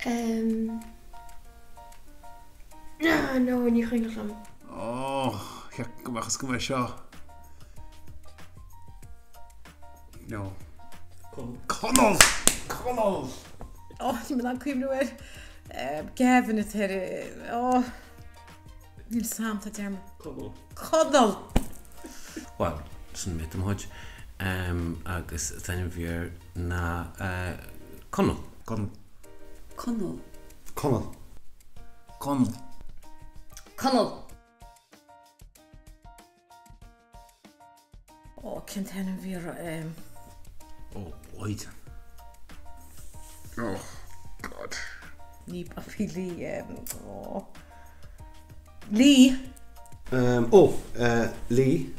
Um, ah, no, ní cuimhin liom. Ó, cheap go mbeadh go mbeadh seo. No. Conall! Conall! Ó, níl mé in ann cuimhniú air. Gavin atá air. Ó, níl 'fhios a'm, tá dearmad. Conall. Conall! Bhuel, sin mé do mo chuid. Agus an t-ainm a bhí air ná Conall. Conall. Conall. Conall. Conall. Conall. Ó, cén t-ainm a bhí air? Ó, Mhaighdean. Oh, God. Ní Bobby Lee. Ó. Lee! Ó, Lee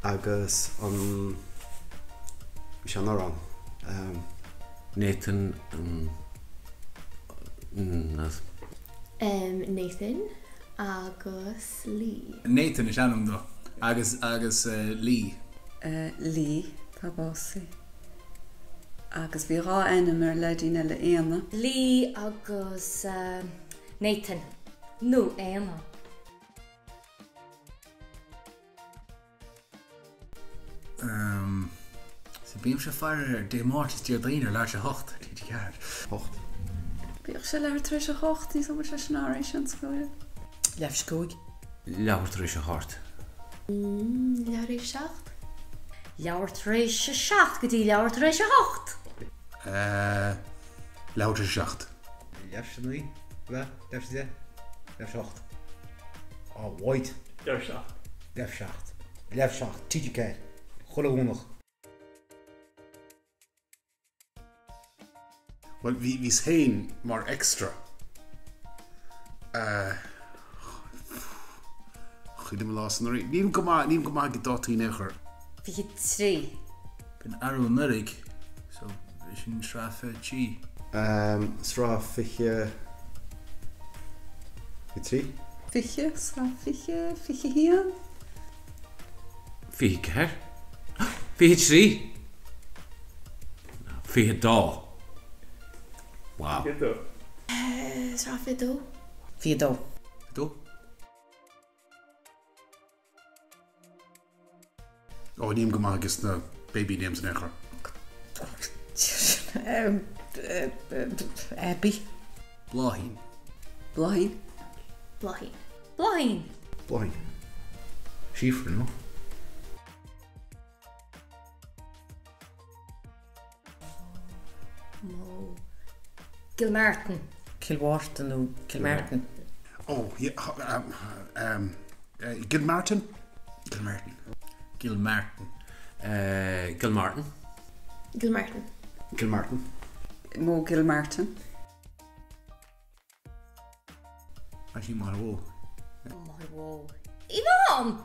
agus an, bhí sé an arán. Nathan, Nathan agus Lee. Nathan is ainm dó agus agus Lee. Lee, tá básaithe. Agus bhí dá ainm ar leaidín eile Éanna. Lee agus Nathan nó Éanna. So bímse ag faire air Dé Máirt is Déardaoin ar leathuair tar éis 8, TG4. 8. Bhíodh sé leathuair tar éis a hocht, níos mó sé sin ár an scoil. Leathuair tar éis 5. Leathuair tar éis a hocht. Leathuair tar éis 7. Leathuair tar éis a 7 go dtí leathuair tar éis a 8. Leathuair tar éis a 7. Leathuair tar éis a 9, leath, leathuair tar éis a 10, leathuair tar éis a 8. Á, white. Leathuair tar éis a 7. Leathuair tar éis a 7. Leathuair tar éis a 7. TG4. Chuile Dhomhnach. Bhuel, bhí, bhíos féin mar extra. Chuid mo lá san Nílim go maith, nílim go maith ag dátaí in aon chor. 23. B'in arú anuraidh, so sin sraith 23. Sraith 23. 20, sraith 20, 21. 24. 23. 22. Wow. 22. Sraith 22. 22. 22. Ó, nílim go maith ages na baby names in aon chor. Abby. Bláithín. Bláithín. Bláithín. Bláithín. Bláithín. Síofra, no? Mo. Gilmartin. Kilwartin nó Kilmartin. Oh, yeah, um, um, Gilmartin? Gilmartin. Gilmartin. Uh, Gilmartin. Gilmartin. Gilmartin. Mo Gilmartin. Actually, Maigh Woe. Maigh Woe. Yvonne!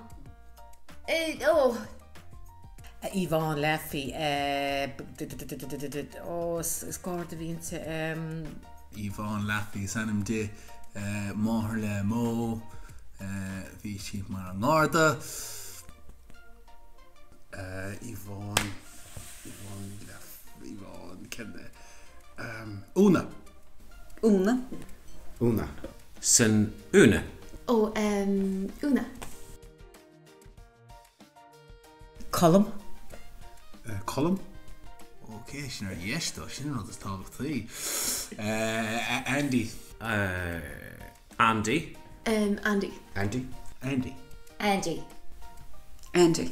Oh. Yvonne Laffey. Ó, is garda a bhí inti. Yvonne Laffey is ainm di, máthair le Mo, bhí sí mar an ngarda. Yvonne, Yvonne Laffey, Yvonne, cén Úna. Úna. Úna. Sin Úna. Ó, Úna. Colm. Colm. Ok, sin ar dheis dó, sin an rud is tábhachtaí. Andy. Andy. Andy. Andy. Andy. Andy. Andy.